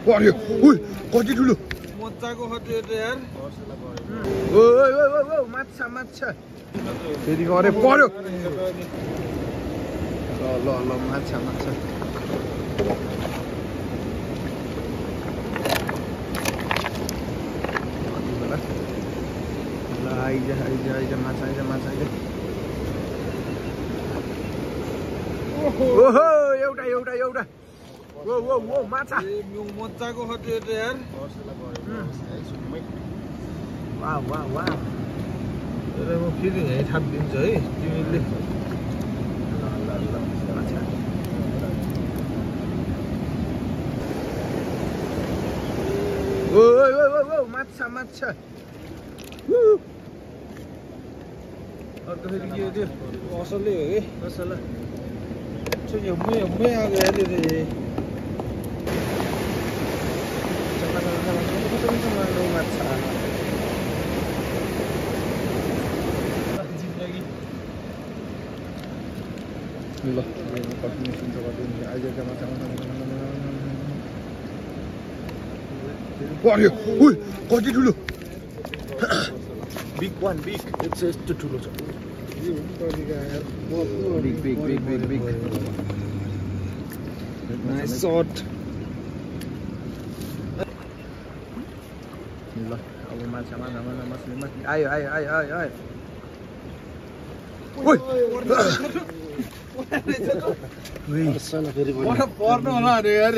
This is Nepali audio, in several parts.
पर्यो उइ कति ठुलो मजाको खट्यो त यार ओइ ओइ ओइ ओइ माछा माछा फेरि गरे पर्यो ल ल ल माछा माछा ल आइज आइज आइज माछा आइज माछा आइज ओहो एउटा एउटा एउटा वो वो वो माछा मजाको खट्यो त यार वाह वाह वाह तर म फेरि यहीँ थापिदिन्छु है तिमीले माछा ओइ ओइ ओइ ओइ माछा माछा अर्को फेरि के हो त्यो असलै हो कि असल यो मै आएको यार त्यो माछा ल पर्यो उइ कति ठुलो बिग वान बिग यस्तो ठुलो छ big big big big big nice shut ल अब माछा माछा माछा मछली मछली आयो आयो आयो आयो आयो पर्नु होला अरे यार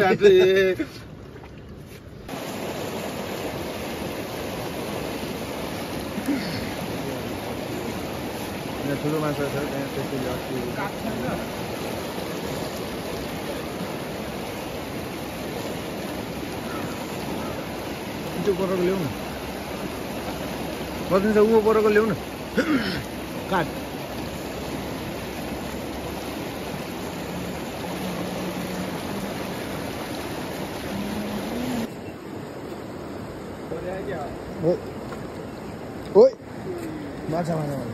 ठुलो माछा छ त्यहाँ त्यसैले अस्ति त्यो परको ल्याउ न बदिन्छ ऊ परको ल्याउ न काट ओइ माछा माछा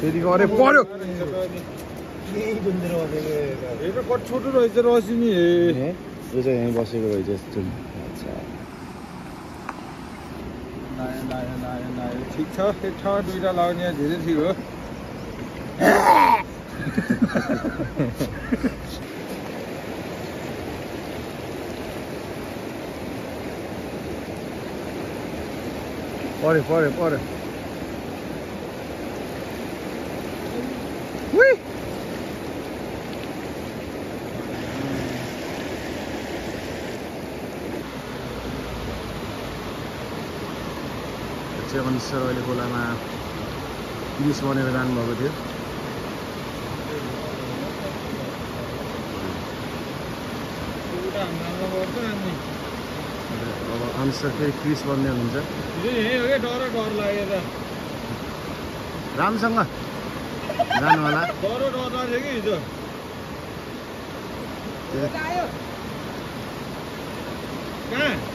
फेरि गरे पर्यो छोटो रहेछ रसी नि यो चाहिँ यहीँ बसेको रहेछ यस्तो ठिक छ एक ठाउँ दुईवटा लगाउने धेरै ठिक हो पर्यो पर्यो पर्यो चेवनेश्वर अहिले खोलामा ब्रिज बनेर जानुभएको थियो अब अनुसार फेरि क्रिस बन्ने हुन्छ डर लागेर राम्रोसँग जानु होला डर लाग्यो कि हिजो कहाँ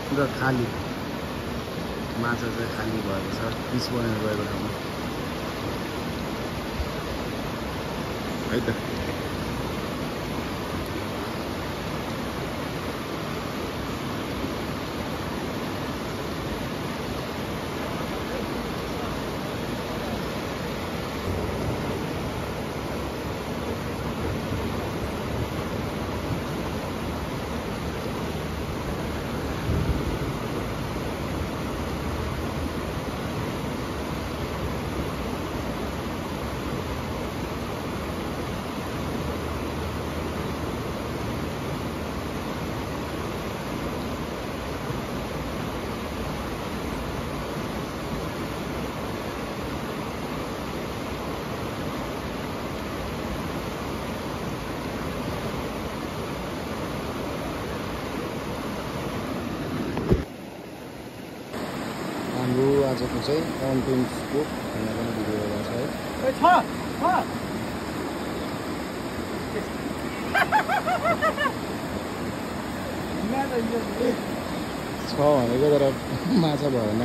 पुरा खाली माछा चाहिँ खाली भएको छ पिस बनेर गएको ठाउँमा है त आजको चाहिँ कन्टेन्ट्सको यहाँ पनि भिडियो रहेछ है। छ भनेको तर माछा भएन।